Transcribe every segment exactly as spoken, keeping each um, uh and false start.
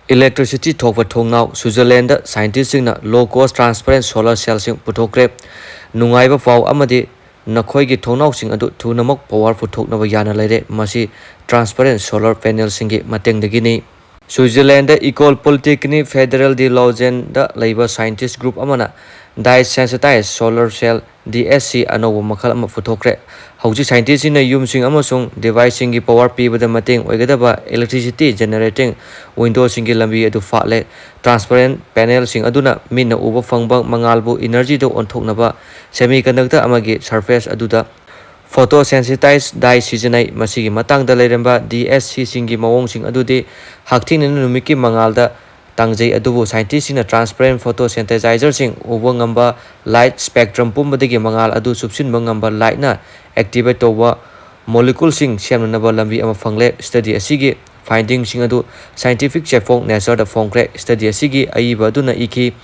Electricity ꯊꯣꯛꯄ ꯊꯣꯡꯅꯥꯎ꯫ Switzerland scientistꯁꯤꯡꯅ low cost transparent solar cellꯁꯤꯡ ꯄꯨꯊꯣꯛꯈ꯭ꯔꯦ꯫ ꯅꯨꯡꯉꯥꯏꯕ ꯄꯥꯎ ꯑꯃꯗꯤ ꯅꯈꯣꯏꯒꯤ ꯊꯣꯡꯅꯥꯎꯁꯤꯡ ꯑꯗꯨ ꯊꯨꯅꯃꯛ power ꯄꯨꯊꯣꯛꯅꯕ ꯌꯥꯅ ꯂꯩꯔꯦ꯫ ꯃꯁꯤ transparent solar panelꯁꯤꯡꯒꯤ ꯃꯇꯦꯡꯗꯒꯤꯅꯤ꯫ ꯁ꯭ꯋꯤꯖꯔꯂꯦꯟꯗ Eco-Polytechnic Federal de Lausanneꯗ ꯂꯩꯕ scientist group ꯑꯃꯅ dye sensitized solar cell, D S C, ꯑꯅꯧꯕ ꯃꯈꯜ ꯑꯃ ꯄꯨꯊꯣꯛꯈ꯭ꯔꯦ꯫ ꯍꯧꯖꯤꯛ scientistꯁꯤꯡꯅ ꯌꯨꯝꯁꯤꯡ ꯑꯃꯁꯨꯡ deviceꯁꯤꯡꯒꯤ power ꯄꯤꯕꯗ ꯃꯇꯦꯡ ꯑꯣꯏꯒꯗꯕ electricity generating windowꯁꯤꯡꯒꯤ ꯂꯝꯕꯤ ꯑꯗꯨ ꯐꯥꯠꯂꯦ꯫ Transparent panelꯁꯤꯡ ꯑꯗꯨꯅ ꯃꯤꯠꯅ ꯎꯕ ꯐꯪꯕ ꯃꯉꯥꯜꯕꯨ energyꯗ ꯑꯣꯟꯊꯣꯛꯅꯕ semiconductor ꯑꯃꯒꯤ surface ꯑꯗꯨꯗ photosensitized dye ꯁꯤꯖꯤꯟꯅꯩ꯫ ꯃꯁꯤꯒꯤ ꯃꯇꯥꯡꯗ ꯂꯩꯔꯝꯕ D S Cꯁꯤꯡꯒꯤ ꯃꯑꯣꯡꯁꯤꯡ ꯑꯗꯨꯗꯤ ꯍꯛꯊꯦꯡꯅꯅ ꯅꯨꯃꯤꯠꯀꯤ ꯃꯉꯥꯜꯗ ꯇꯥꯡꯖꯩ, ꯑꯗꯨꯕꯨ scientistꯁꯤꯡꯅ transparent photosynthesizerꯁꯤꯡ ꯎꯕ ꯉꯝꯕ light spectrum ꯄꯨꯝꯕꯗꯒꯤ ꯃꯉꯥꯜ ꯑꯗꯨ ꯆꯨꯞꯁꯤꯟꯕ ꯉꯝꯕ lightꯅ activate ꯇꯧꯕ moleculeꯁꯤꯡ ꯁꯦꯝꯅꯅꯕ ꯂꯝꯕꯤ ꯑꯃ ꯐꯪꯂꯦ꯫ Study ꯑꯁꯤꯒꯤ findingꯁꯤꯡ ꯑꯗꯨ scientific ꯆꯦꯐꯣꯡ Natureꯗ ꯐꯣꯡꯈ꯭ꯔꯦ꯫ Study ꯑꯁꯤꯒꯤ ꯑꯏꯕ ꯑꯗꯨꯅ ꯏꯈꯤ,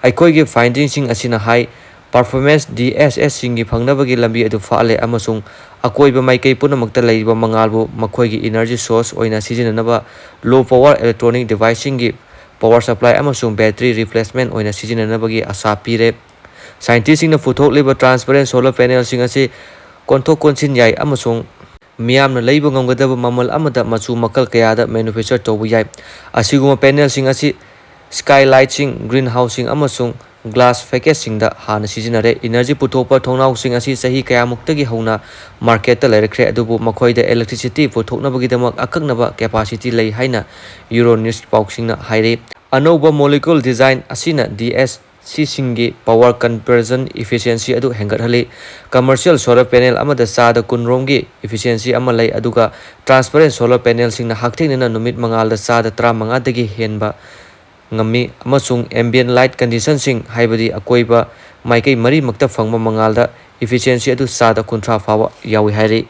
"ꯑꯩꯈꯣꯏꯒꯤ findingꯁꯤꯡ ꯑꯁꯤꯅ high performance D S Sꯁꯤꯡꯒꯤ ꯐꯪꯅꯕꯒꯤ ꯂꯝꯕꯤ ꯑꯗꯨ ꯐꯥꯛꯂꯦ ꯑꯃꯁꯨꯡ ꯑꯀꯣꯏꯕ ꯃꯥꯏꯀꯩ ꯄꯨꯝꯅꯃꯛꯇ ꯂꯩꯔꯤꯕ ꯃꯉꯥꯜꯕꯨ ꯃꯈꯣꯏꯒꯤ energy source ꯑꯣꯏꯅ ꯁꯤꯖꯤꯟꯅꯅꯕ, low power electronic deviceꯁꯤꯡꯒꯤ power supply ꯑꯃꯁꯨꯡ battery replacement ꯑꯣꯏꯅ ꯁꯤꯖꯤꯟꯅꯅꯕꯒꯤ ꯑꯥꯁꯥ ꯄꯤꯔꯦ꯫" Scientistꯁꯤꯡꯅ ꯄꯨꯊꯣꯛꯂꯤꯕ transparent solar panelꯁꯤꯡ ꯑꯁꯤ ꯀꯣꯟꯊꯣꯛ ꯀꯣꯟꯁꯤꯟ ꯌꯥꯏ ꯑꯃꯁꯨꯡ ꯃꯤꯌꯥꯝꯅ ꯂꯩꯕ ꯉꯝꯒꯗꯕ ꯃꯃꯜ ꯑꯃꯗ ꯃꯆꯨ ꯃꯈꯜ ꯀꯌꯥꯗ manufacture ꯇꯧꯕ ꯌꯥꯏ꯫ ꯑꯁꯤꯒꯨꯝꯕ panelꯁꯤꯡ ꯑꯁꯤ skylightꯁꯤꯡ, greenhouseꯁꯤꯡ ꯑꯃꯁꯨꯡ glass facadesꯁꯤꯡꯗ ꯍꯥꯟꯅ ꯁꯤꯖꯤꯟꯅꯔꯦ꯫ Energy ꯄꯨꯊꯣꯛꯄ ꯊꯣꯡꯅꯥꯎꯁꯤꯡ ꯑꯁꯤ ꯆꯍꯤ ꯀꯌꯥꯃꯨꯛꯇꯒꯤ ꯍꯧꯅ marketꯇ ꯂꯩꯔꯛꯈ꯭ꯔꯦ, ꯑꯗꯨꯕꯨ ꯃꯈꯣꯏꯗ electricity ꯄꯨꯊꯣꯛꯅꯕꯒꯤꯗꯃꯛ ꯑꯀꯛꯅꯕ capacity ꯂꯩ ꯍꯥꯏꯅ Euronews ꯄꯥꯎꯁꯤꯡꯅ ꯍꯥꯏꯔꯤ꯫ ꯑꯅꯧꯕ molecule design ꯑꯁꯤꯅ D S Cꯁꯤꯡꯒꯤ power conversion efficiency ꯑꯗꯨ ꯍꯦꯟꯒꯠꯍꯜꯂꯤ꯫ Commercial solar panel ꯑꯃꯗ ꯆꯥꯗ ꯀꯨꯟ ꯔꯣꯝꯒꯤ efficiency ꯑꯃ ꯂꯩ, ꯑꯗꯨꯒ transparent solar panelꯁꯤꯡꯅ ꯍꯛꯊꯦꯡꯅꯅ ꯅꯨꯃꯤꯠ ꯃꯉꯥꯜꯗ ꯆꯥꯗ ꯇꯔꯥꯃꯉꯥꯗꯒꯤ ꯍꯦꯟꯕ ꯉꯝꯃꯤ ꯑꯃꯁꯨꯡ ambient light conditionꯁꯤꯡ, ꯍꯥꯏꯕꯗꯤ ꯑꯀꯣꯏꯕ ꯃꯥꯏꯀꯩ ꯃꯔꯤꯃꯛꯇ ꯐꯪꯕ ꯃꯉꯥꯜꯗ efficiency ꯑꯗꯨ ꯆꯥꯗ ꯀꯨꯟꯊ꯭ꯔꯥ ꯐꯥꯎꯕ ꯌꯥꯎꯏ ꯍꯥꯏꯔꯤ꯫